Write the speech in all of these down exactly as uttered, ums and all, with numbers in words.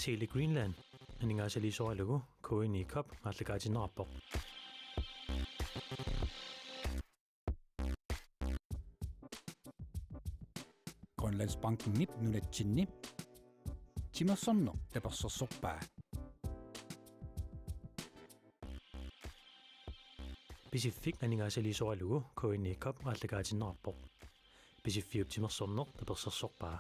Tele Greenland aningaasaliisoralugu K N I Cup aallakaatinneqarpoq. Grønlandsbankenip nunatsinni timersorneq tapersersorpaa. Pisiffik aningaasaliisoralugu K N I Cup aallakaatinneqarpoq. Pisiffiup timersorneq tapersersorpaa.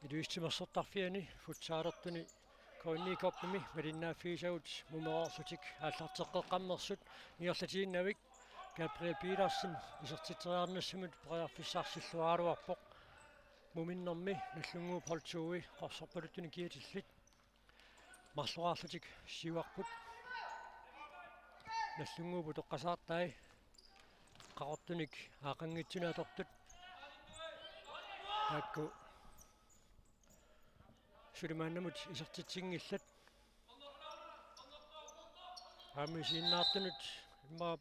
Inuit timersortarfianni futsalertuni K N I Cupimi malinnaaffigisagut mumereerlutik aallarteqqeqqammersut ingerlatiinnavik Gabriel Petersen isertitseriarnissamut periarfissarsilluaraluarpoq. Muminnermi Nagdlunguup hold to-i qorsorpaluttunik kiatillit marloriarlutik siuarput. Nagdlunguup utoqqasaartai qaqortunik aaqqanngitsunik atortut. Taakku suli maannamut isertitsinngillat. Aamma isiginnaartunut immaqa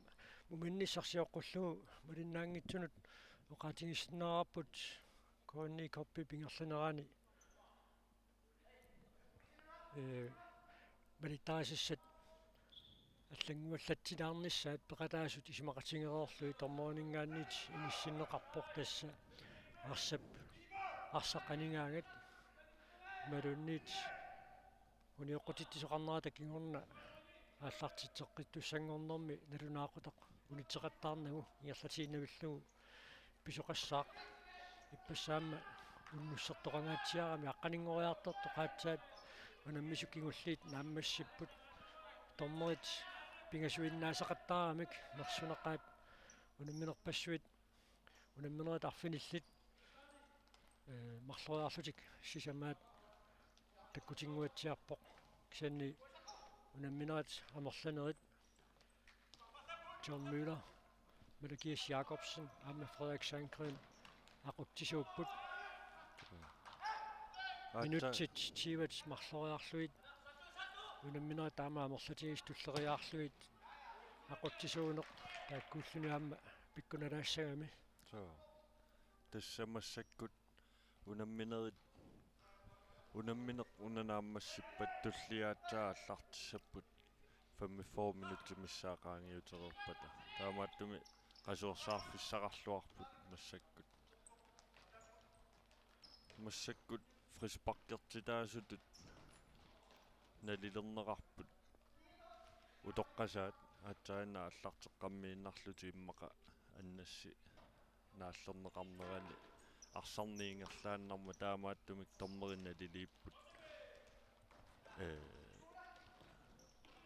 muminnissaq sioqqullugu malinnaanngitsunut oqaatigissinnaavarput K N I Cupip ingerlanerani, ee, malittarisassat allannguallatsilaarnissaat peqataasut isumaqatigereerlugit dommeriningaanniit inissinneqarpoq tassa arsap, arsaq aningaangat imaluunniit unioqqutsitsisoqarnerata kingorna aallartitseqqittussanngornermi nalunaaqutaq unitseqattaarnagu ingerlatiinnavillugu pisoqassaaq. Ippassaq aamma unnussertoqangaatsiarami aqqaninngoriartortoq aatsaat unammisut kingulliit naammassipput. Dommerit pingasuinnaasaqattaaramik nersuneqaat unamminerpassuit unamminerit arfinillit, ee, marloriarlutik sisamaat takkutinnguatsiarpoq. Kisianni unamminerit amerlanerit John Møller, Malakias Jakobsen aamma Frederik Sandgren aqutsisuupput. Aatsa- Minutsit tyvet marloriarlugit unamminerit taama amerlatigisut tulleriiaarlugit aqutsisuuneq taakkuulluni aamma pikkunalaassagami. Suu. Tassa massakkut unamminerit, unammineq una naammassippat tulliaatsaat aallartissapput femogfyrre minutsit missaat qaangiutereerpata. Taamaattumik qasuersaarfissaqarluarput massakkut. Massakkut frisparkertitaasutut nalilerneqarput utoqqasaat aatsaannaq aallarteqqammiinnarlutik immaqa annassi naallerneqarnerani arsarneq ingerlaannarmat taamaattumik dommerit naliliipput. Ee,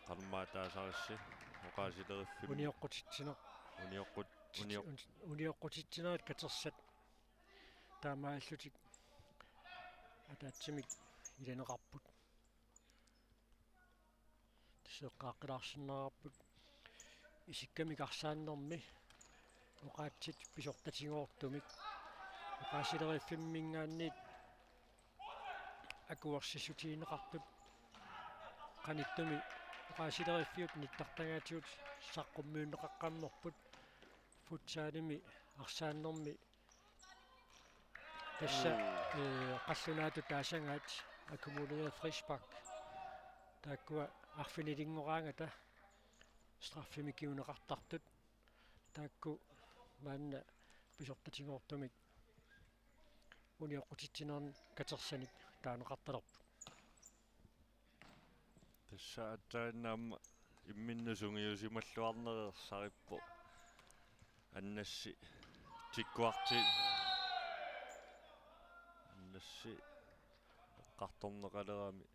qanormaa taasarissi oqaasileriffimmi. Unioqqutitsineq. Unioqqut-, unioq-, unioqqutitsinerit katersat taamaalillutik ataatsimik ilaneqarput. Tassa eqqaaqqilaarsinnaavarput isikkamik arsaannermi oqaatsit pisortatigoortumik oqaasileriffimminngaanniit akuersissutigineqartut. Qanittumi oqaasileriffiup nittartagaatigut saqqummiunneqaqqammerput futsalimi arsaannermi tassa, mm, ee, qallunaatut taasagaat akkumulerede frispark. Taakkua arfinilinngoraangata straffemik kinguneqartartut. Taakku maanna pisortatigoortumik unioqqutitsinermik katersanik taaneqartalerput. Tassa aatsaannaq aamma imminnut sungiusimalluarneq ersarippoq. Annassi tikkuarti. Annassi eqqartorneqalerami.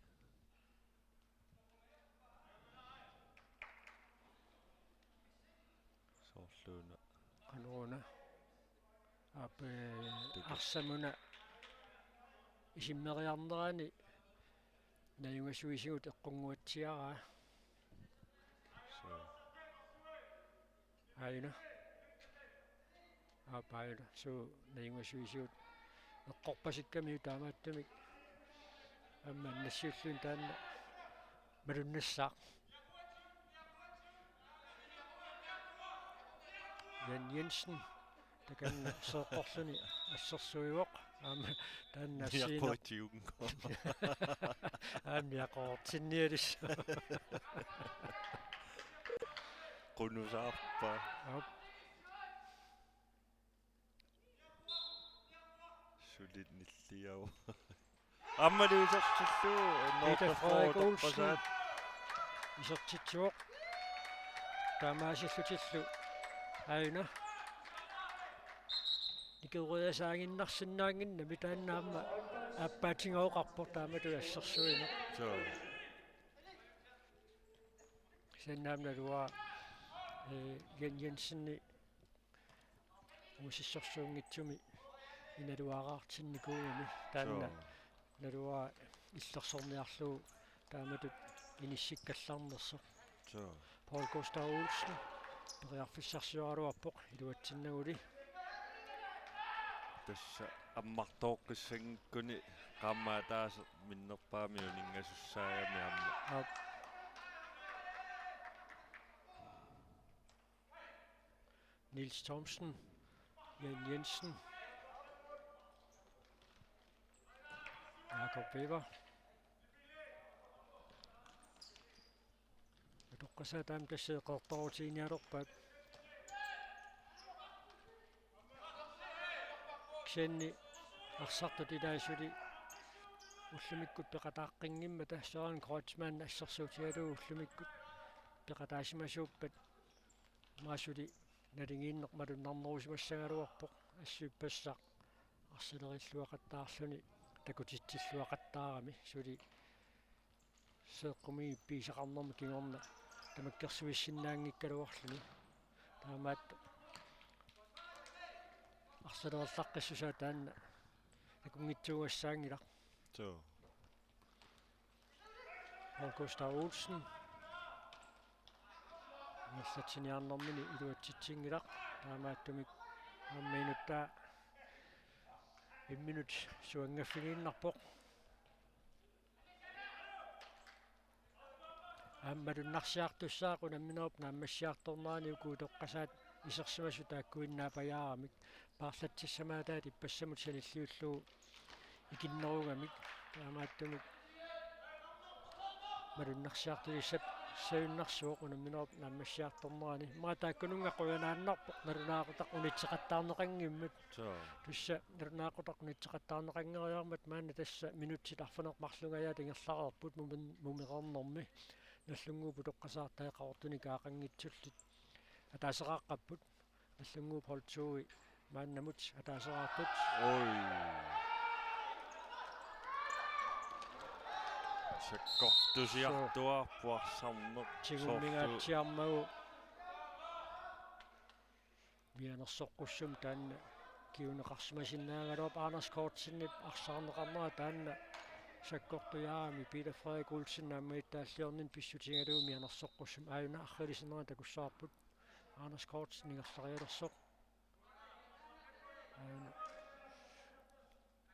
Soorluuna. Qanoruna. Aap, ee, Tuku. Arsamuna isimmeriarnerani najugasuisigut eqqunguatsiaraa. Suu. Aajuna. Aap, aajuna. Suu, najugasuisigut eqqorpasikkamiuk taamaattumik. Aamma annassiulluni taanna malunnassaaq. Jan Jensen. Takanna seeqqorluni assersuivoq. Aamma taanna assigiinneq. Niaqortiunngorpoq. Aamma niaqortinnialissaaq. Qunusaarpaa. Aap. Suli nilliau. Aammalu isertillugu, Peter Frederik Olsen. Isertitsivoq. Taamaasillutillu aajuna. Nikeriasaaginnarsinnaannginnami taanna aamma aappaatigeqarpoq taamatut assersuineq. Suu. Kisianni aamma naluara, eh, Jan Jensenip uusissorsuunngitsumi inaluaraartinnikuugami taanna. Suu. Naluara illersorniarlugu taamatut inissikkallarnersoq. Suu. Paul Gustav Olsen periarfissarsioraluarpoq iluatsinnaguli. Tassa ammartooqqissanngikkuni qaammat ataaseq minnerpaamik uninngasussaagami aamma. Aap. Niels Thomsen, Jan Jensen, Jakob Weber. Utoqqasaat aamma tassa eqqartorutigiinnarpaat. Kisianni arsartut ilaat suli ullumikkut peqataaqqinngimmata Søren Kreutzmann assersuutigalugu ullumikkut peqataasimasuuppat. Aamma suli naligiinneq malunnarnerusimassagaluarpoq, assut ippassaq arsalerilluaqattaarluni takutitsilluaqattaarami suli seeqqumiippiisaqarnermi kingorna tamakkersuissinnaanngikkaluarluni. Taamaattoq arsalereerlaqqissusaa taanna akunngitsuugassaanngilaq. Suu. Paul Gustav Olsen. Ingerlatsiniarnermini iluatsitsinngilaq. Taamaattumik aamma inuttaa imminut suanngaffigiinnarpoq. Aamma malunnarsiartussaaq unamminerup naammassiartornerani uku utoqqasaat isersimasut taakkuinnaapajaaramik. Paarlatsissamaataat ippassamut sanilliullugu ikinnerugamik, taamaattumik malunnarsiartulissapput sajunnarsuaq unamminerup naammassiartornerani. Aamma taakkununnga qujanaannarpoq nalunaaqutaq unitseqattaarneqanngimmat. Suu. Tassa nalunaaqutaq unitseqattaarneqanngeriarmat maanna tassa minutsit arfineq-marlungajaat ingerlareerput mumin-, mumereernermi. Nagdlunguup utoqqasaartai Qaqortunik aaqanngitsullit ataaseqaqqapput. Nagdlunguup hold to-i maannamut ataaseqarput. Oj. Sakkortusiartuaarpoq arsarneq. Tigummingaatsiarmagu. Mianersoqqussumik taanna kinguneqarsimasinnaagaluarpoq, Anders Kortsenip arsaarneqarnera taanna sakkortujaarami Peter Frederik Olsen naammagittaalliornini pissutigalugu mianersoqqussumik aajuna arriilisinerani takussavarput. Anders Kortsen ingerlarialersoq. Aajuna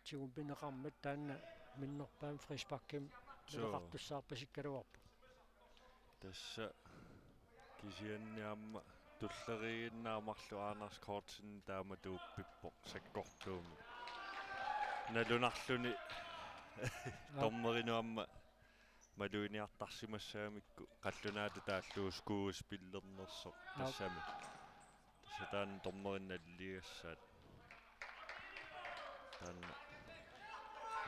tigummineqarmat taanna minnerpaamik frisparkimik. Suu. Naleqartussaarpasikkaluarpoq. Tassa kisianni aamma tulleriiginnaa marluk Anders Kortsen taama tuuppippoq sakkortuumik. Nalunarluni dommerinut aamma maluginiartarsimassagamikku qallunaatut taallugu skuespillernersoq. Aap. Tassami. Tassa taanna dommerinut naliliigassaat. Taanna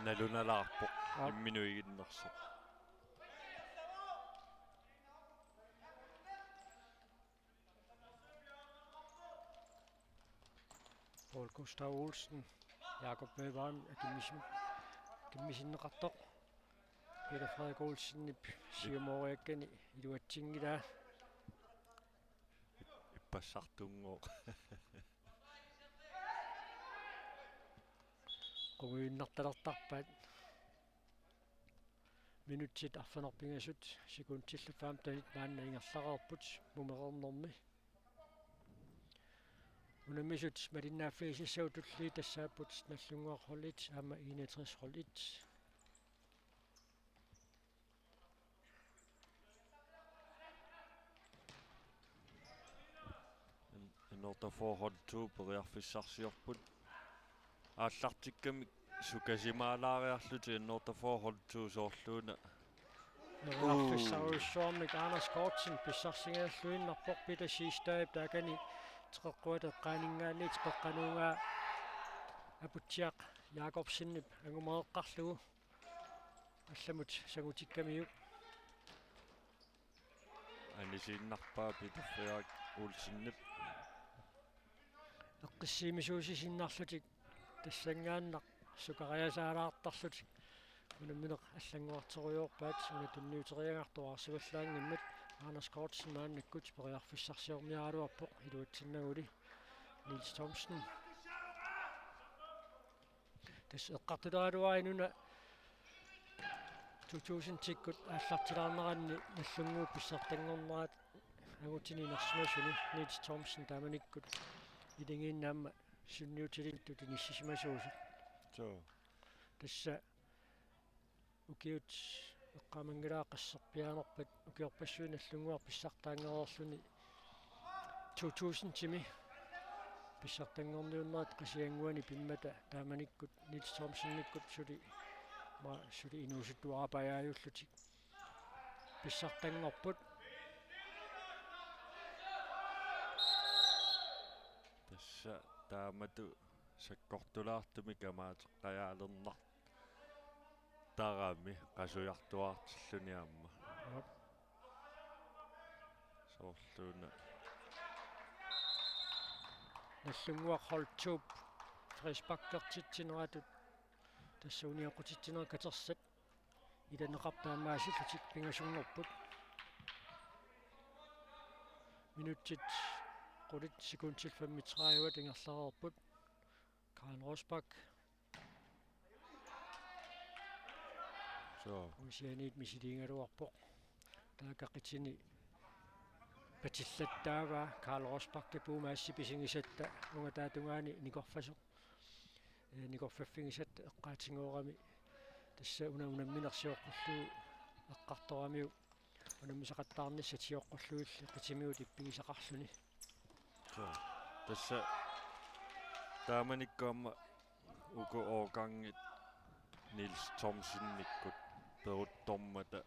nalunalaarpoq. Aap. Imminut iginnersoq. Paul Gustav Olsen, Jakob Møvang, akimmisim-, akimmisinneqartoq. Peter Frederik Olsenip siumooriakkani iluatsinngilaa. Ip-, ippassartunngooq. Qungujunnartalertarpaat. Minutsit arfineq-pingasut sekundillu femtenit maanna ingerlareerput mumereernermi. Unammisut malinnaaffigisassavut tulliit tassaapput Nagdlunguaq hold et aamma enogtres hold et. En-, en N otteogfyrre hold to periarfissarsiorput. Aallartikkamik sukasimaalaariarlutik N otteogfyrre hold to soorluuna. Periarfissarujussuarmik Anders Kortsen pissarsigalluinnarpoq, Peter Siegstadip taakani teqeqquata eqqaaninngaanniit teqeqqanuugaa Aputsiaq Jakobsenip angumereqqarlugu allamut sangutikkamiuk. Anisiinnarpaa Peter Frederik Olsenip. Eqqissiimisuusisinnarlutik tassanngaannaq sukariasaalaartarlutik unammineq allanngorterujoorpaat, una tunniuteriagartoq arsavallaanngimmat. Anders Kortsen maannakkut periarfissarsiorniaraluarpoq iluatsinnaguli Niels Thomsen. Tassa eqqartuleraluarina una to tusindikkut aallartilaarneranni Nagdlunguup pissartanngornerat angutini inersimasuni Niels Thomsen taamanikkut iligiinnarmat sunniutilimittut inissisimasuusut. Suu. Tassa ukiut eqqaamanngilaat qasserpiaanerpat ukiorpassuit Nagdlunguaq pissartaanngereerluni to tusindimi pissartanngorniunnerit Qasigiannguani pimmata taamanikkut Niels Thomsenikkut suli ma suli inuusuttuarapajaajuullutik pissartanngorput. Tassa taamatut sakkortulaartumik amaateqqajaalernartarami qasujartuaartilluni aamma. Aap. Soorluuna. Nagdlunguaq hold to frisparkertitsineratut tassa unioqqutitsinerit katersat ilaneqartut taamaasillutik pingasunngorput. Minutsit qulit sekundit femogtredive ingerlareerput. Karl Rosbach. Suu. Uisianiit misiliigaluarpoq. Taakku qitini patillattaavaa Karl Rosbachip puumassi pisigisatta ungataatungaani nikorfasoq. Ee, nikorfaffigisatta eqqaatigoorami. Tassa una unamminersioqqullugu eqqartoramiuk unammisaqattaarnissaq sioqqullugillu qitimigut ippigisaqarluni. Suu. Tassa taamanikkut aamma uku årgangit Niels Thomsenikkut peruttormata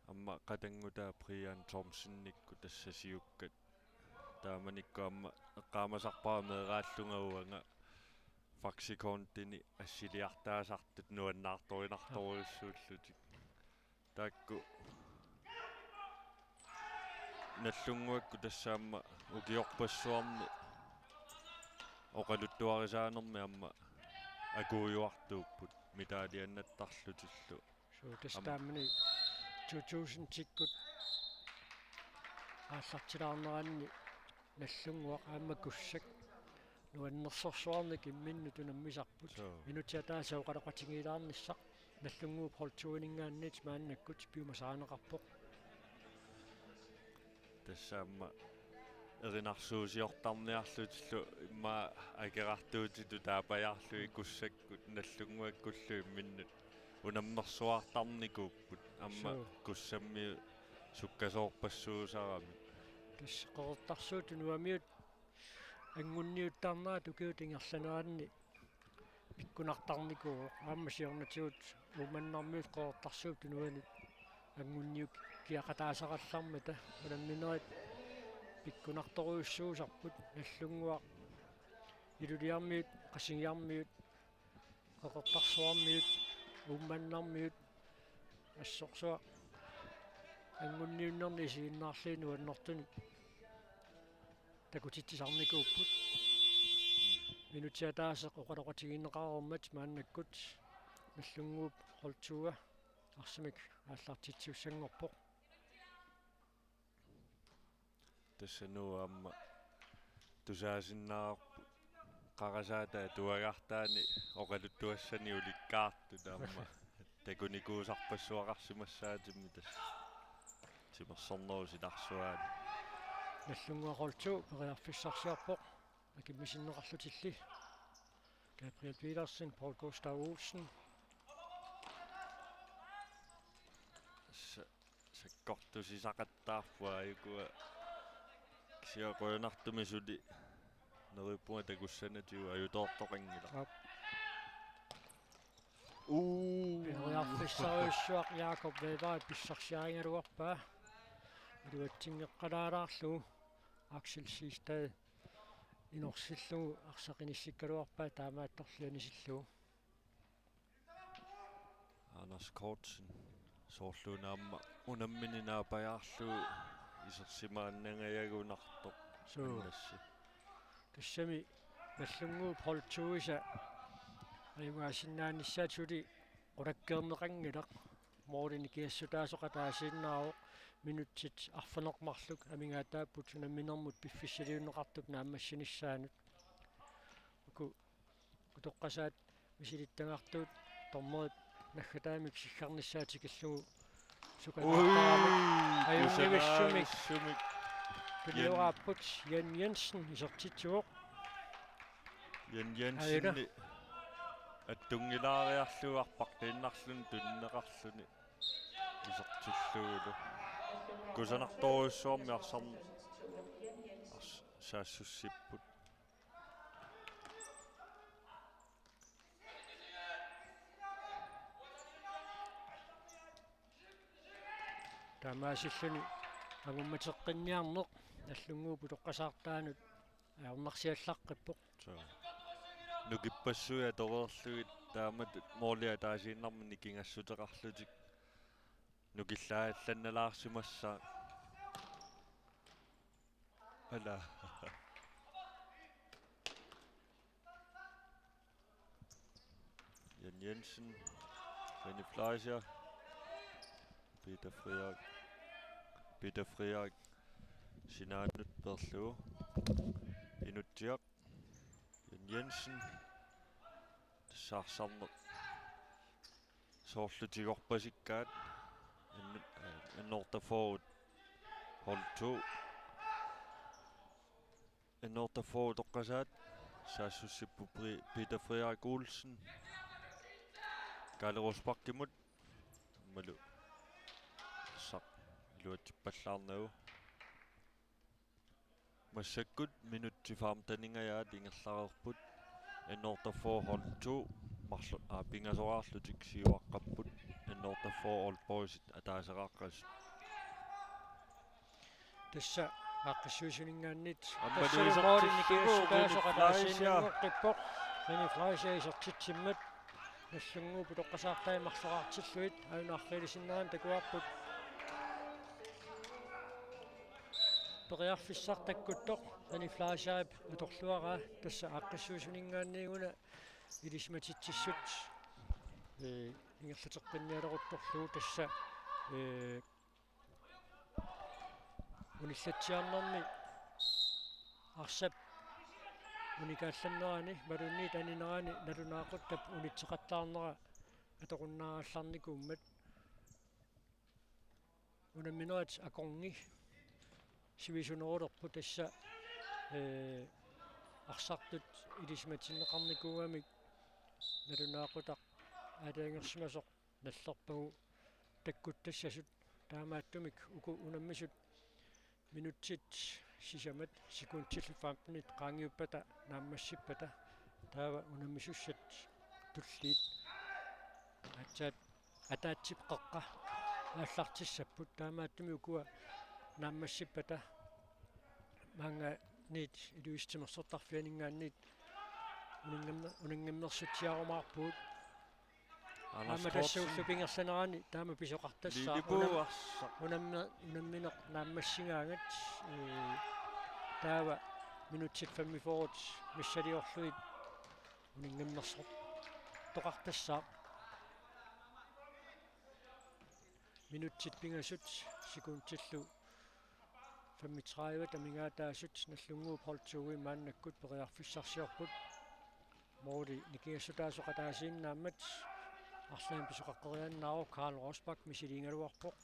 aamma qatanngutaa Brian Thomsenikkut tassa siukkat. Taamanikkut aamma eqqaamasarpara meeraallunga uanga Faxe Kondeni assiliartaasartut nuannaartorinartorujussuullutik. Taakku Nagdlunguakkut tassa aamma ukiorpassuarni oqaluttuarisaanermi aamma akuujuartuupput medaljannattarlutillu. Suu, tassa Am- taamani to tusindikkut aallartilaarneranni Nagdlunguaq aamma Kussak nuannersorsuarnik imminnut unammisarput. Suu. Minutsit ataaseq oqaloqatigiilaarnissaq Nagdlunguup hold to-ininngaanniit maannakkut piumasarineqarpoq. Tassa aamma erinarsuusiortarniarlutillu immaqa akerartuutitut taapajaarlugit Kussakkut Nagdlunguakkullu imminnut unammersuartarnikuupput aamma. Suu. Kussammiut sukkasoorpassuusarami. Tassa Qeqertarsuup Tunuamiut angunniuttarnerat ukiut ingerlaneranni pikkunartarnikuuvoq. Aamma siornatigut Uummannarmiut Qeqertarsuup Tunuani angunniukkiaqataasaqallarmata unamminerit pikkunartorujussuusarput. Nagdlunguaq Ilulissarmiut, Qasigiarmiut, Qeqertarsuarmiut, Uummannarmiut, assorsuaq angunniunnerni isiginnaarlugit nuannertunik takutitsisarnikuupput. Minutsit ataaseq oqaloqatigiinneqareermat maannakkut Nagdlunguup hold to-a arsamik aallartitsisussanngorpoq. Tassa Nuuk aamma tusaasinnaavarput qarasaata atuagartaani oqaluttuassani ulikkaartut aamma takunikuusarpassuaqarsimassaatimmi tassa timersornerup silarsuaani. Nagdlunguaq hold to periarfissarsiorpoq akimmisinneqarlutilli. Gabriel Petersen, Paul Gustav Olsen. Sa-, sakkortusisaqattaarput aajukua Pia qujanartumik suli neriuppunga takussanatigut ajutoortoqanngilaq. Aap. Uu. Periarfissarujussuaq Jakob Weber pissarsiarigaluarpaa. Iluatsinngeqqalaalaarlugu Axel Siegstad inorsillugu arsaq inissikkaluarpaa taamaattorli anisillugu. Anders Kortsen soorlu una aamma unammineq naapajaarlugu isersimaannaangajagunartoq. Suu. Annassi. Tassami Nagdlunguup hold to-isa ajugaasinnaanissaat suli qulakkeerneqanngilaq. Mooli nikingassutaasoq ataasiinnaavoq, minutsit arfineq-marluk amigaataapput unamminermut piffissaliunneqartup naammassinissaanut. Uku utoqqasaat misilittagartuut dommerip naggataamik siggarnissaa tikillugu sukataartaramik. Ui, ajunngivissumik. Kusanarissumik. Tulioraapput Jan Jensen isertitsivoq. Jan Jensen. Aina. Attunngilaariarlugu arpaqqiinnarluni tunineqarluni isertillugulu. Kusanartorujussuarmik arsarn-, ars-, saassussipput. Taamaasilluni angummateqqinniarneq Nagdlunguup utoqqasaartaanut ajornarsiallaqqippoq. Suu. Nukippassuit atoreerlugit taamatut mooli ataasiinnarmik nikingassuteqarlutik nukillaallannalaarsimassaaq. Ala. Jan Jensen, René Fleischer, Peter Frederik, Peter Frederik sinaanut peerlugu, Inutsiaq, Jan Jensen, tassa arsarneq soorlu tigorpasikkaat, N-, N-, N-otteogfyrre hold to. N-otteogfyrre utoqqasaat saassussipput Pri-, Peter Frederik Olsen. Kaali Rosbachimut. Aammalu arsaq iluatsippallaarnagu. Massakkut minutsit femteningajaat ingerlareerput. N-otteogfyrre hold to marlu-, aa, pingasoraarlutik siuaqqapput. N-otteogfyrre Old Boysit ataaseqaqqasut. Tassa aaqqissuisuninngaanniit. Aamma Tassa Louise mooli Artillugu, nikingassutaasoq René Fleischer. Ataasiinnanngortippoq. René Fleischer isertitsimmat. Nagdlunguup utoqqasaartai marloraartillugit aajuna arriilisinneranik takuarput. Periarfissaq takkuttoq René Fleischerip atorluaraa tassa aaqqissuisuninngaanniit una ilisimatitsissut, ee, ingerlateqqinnialeruttorlugu tassa, ee, unillatsiarnermi arsap unikaallannerani imaluunniit aninerani nalunaaquttap unitseqattaarnera atoqunnaarallarnikuummat. Unamminerit akornanni sivisunerulerput tassa, ee, arsartut ilisimatinneqarnikuugamik nalunaaqutaq aalajangersimasoq nallerpagu takkuttassasut, taamaattumik uku unammisut minutsit sisamat sekundillu femtenit qaangiuppata naammassippata taava unammisussat tulliit aatsaat ataatsip qeqqa aallartissapput, taamaattumik ukua naammassippata maanngaanniit Ilulissat Timersortarfianinngaanniit uninngamme-, uninngammersutsiarumaarpugut. Anders Aamma tassa Kortsen. Ullup ingerlanerani taama pisoqartassaaq. Lilipuu unam-, arsaq. Unammi-, unammineq naammassigaangat, ee, taava minutsit femogfyrre missiliorlugit uninngammersortoqartassaaq. Minutsit pingasut sekundillu femogtredive amigaataasut Nagdlunguup hold to-i maannakkut periarfissarsiorput. Mooli nikingassutaasoq ataasiinnaammat arlaannik pisoqaqqeriaannaavoq, Karl Rosbach misiliigaluarpoq.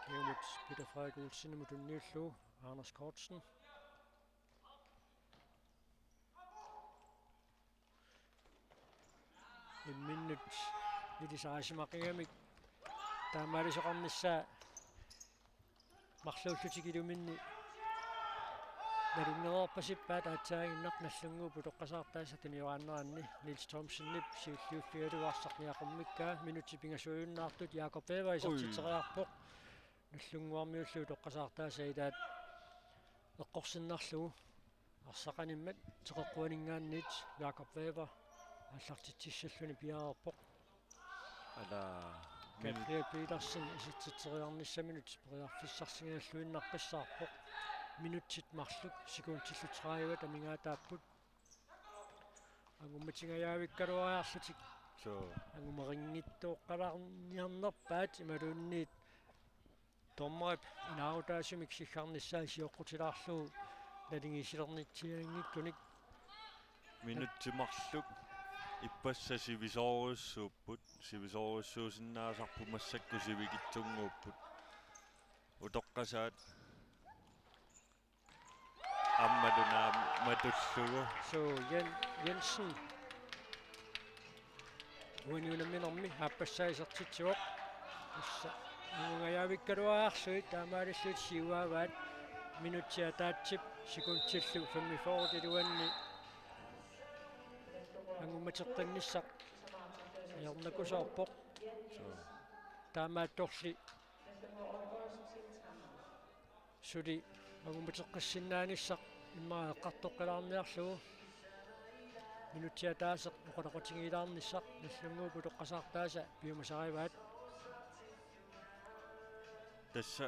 Kiumut Peter Frederik Olsenimut tunniullugu Anders Kortsen. Imminnut ilisarisimaqigamik taamaalisoqarnissaa marluullutik iluminni nalunngereerpasippaat, aatsaaginnaq Nagdlunguup utoqqasaartaasa tunioraanneranni Niels Thomsenip siulliuffigalugu arsaq niaqormikkaa, minutsit pingasuujunnaartut Jakob Weber isertitseriarpoq. Nagdlunguarmiullu utoqqasaartaasa ilaat eqqorsinnarlugu arsaq animmat teqeqquaninngaanniit Jakob Weber aallartitsissalluni piareerpoq. Ala, Gabriel Petersen isertitseriarnissaminut periarfissarsigalluinnaqqissaarpoq. Minutsit marluk sekundillu tredive amigaataapput. Angummatinngajavikkaluariarlutik. Suu. Angumerinngitsoorniarnerpaat imaluunniit dommerip inaarutaasumik siggarnissaa sioqqutilaarlugu naligiissilernitsianngikkunik. Minutsit marluk ippassaq sivisoorujussuupput, sivisoorujussuusinnaasarput, massakkut sivikitsunnguupput. Utoqqasaat aammalu naammatullugu. Suu, Jen-, Jensen. Uani unamminermi aappassaa isertitsivoq. Tassa angunngajavikkaluariarlugit taamaalillutik siuaavaat, minutsit ataatsip sekundillu femogfyrre iluanni angummateqqinnissaq ajornakusoorpoq. Suu. Taamaattorli suli angummateqqissinnaanissaq immaqa eqqartoqqilaarniarlugu, minutsit ataaseq oqaloqatigiilaarnissaq Nagdlunguup utoqqasaartaasa piumasarivaat. Tassa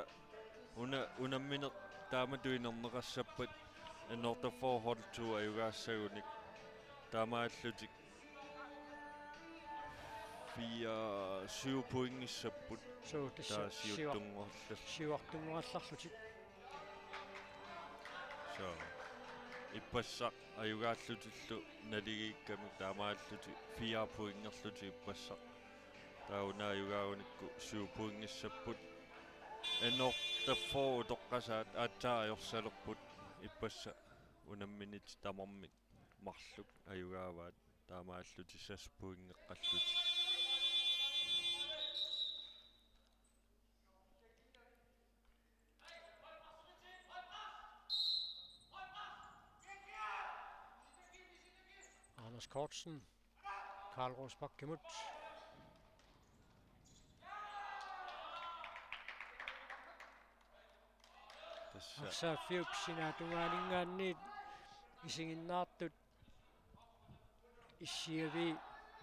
una-, unammineq taamatut inerneqassappat N otteogfyrre hold to ajugaassagunik, taamaallutik fire, syv pointissapput. Suu, tassa taava siu-, siuttunnguallar-, siuartunnguallarlutik. Suu. Ippassaq ajugaallutillu naligiikkamik taamaallutik fire pointerlutik ippassaq. Taava una ajugaagunikku syv pointissapput. N otteogfyrre utoqqasaat aatsaat ajorsalerput, ippassaq unamminerit tamarmik marluk ajugaavaat, taamaallutik seks pointeqqallutik. Anders Kortsen, Karl Rosbachimut. Tassa. Arsaaffiup sinaatungaaninngaanniit isiginnaartut issiavii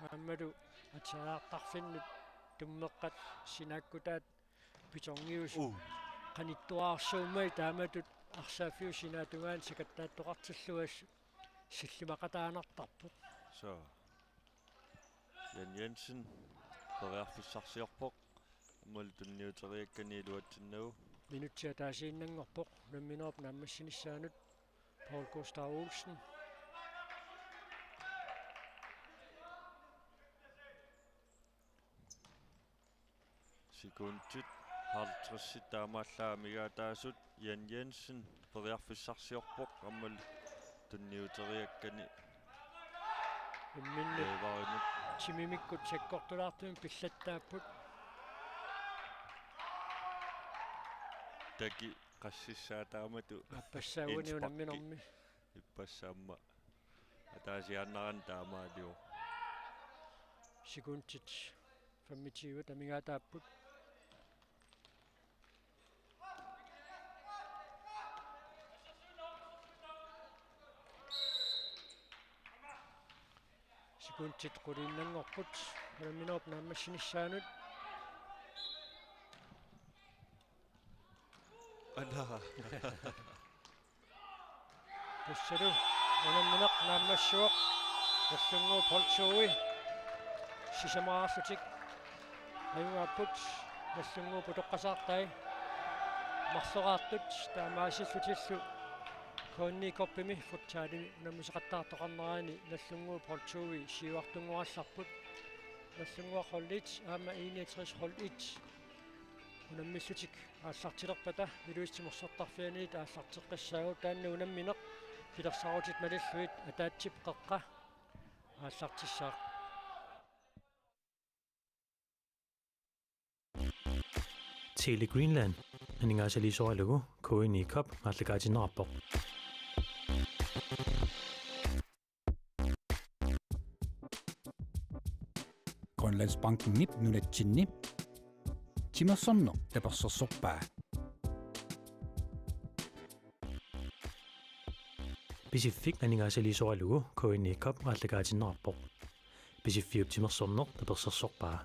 aammalu atseriartarfinnut tummeqqat sinaakkutaat pitorngiusut. Uu. Qanittuarsuummai taamatut arsaaffiup sinaatungaani sakattaattoqartillugu sillimaqataanartarpoq. Suu. Jan Jensen periarfissarsiorpoq. Aammalu tunniuteriakkani iluatsinnagu. Minutsit ataasiinnanngorpoq unamminerup naammassinissaanut. Paul Gustav Olsen. Sekundit halvtredsit taamaallaat amigaataasut. Jan Jensen periarfissarsiorpoq aammalu tunniuteriakkani. Imminnut Veberimut. Timimikkut sakkortulaartumik pillattaapput. Taki qassissaa taamatut. Aappassaa uani innsparki unamminermi. Ippassaq aamma ataasiaannarani taamaaliorpoq. Sekundit femogtyve amigaataapput. Sekundit quliinnanngorput unamminerup naammassinissaanut. Ala. Tassalu unammineq naammassivoq. Nagdlunguup hold to-i sisamaraarlutik ajugaapput. Nagdlunguup utoqqasaartai marloraartut taamaasillutillu K N I Cupimi futsalimi unammisaqattaartoqarnerani Nagdlunguup hold to-i siuartunnguallarput. Nagdlunguaq hold et aamma I niogtres hold et unammillutik aallartilerpata Ilulissat timersortarfianiit aallarteqqissaagut, taanna unammineq pilersaarutit malillugit ataatsip qeqqa aallartissaaq. Tele Greenland. aningaasaliisoralugu K N I Cup aallakaatinneqarpoq. Grønlandsbankenip nunatsinni timersorneq tapersersorpaa. Pisiffik aningaasaliisoralugu K N I Cup aallakaatinneqarpoq. Pisiffiup timersorneq tapersersorpaa.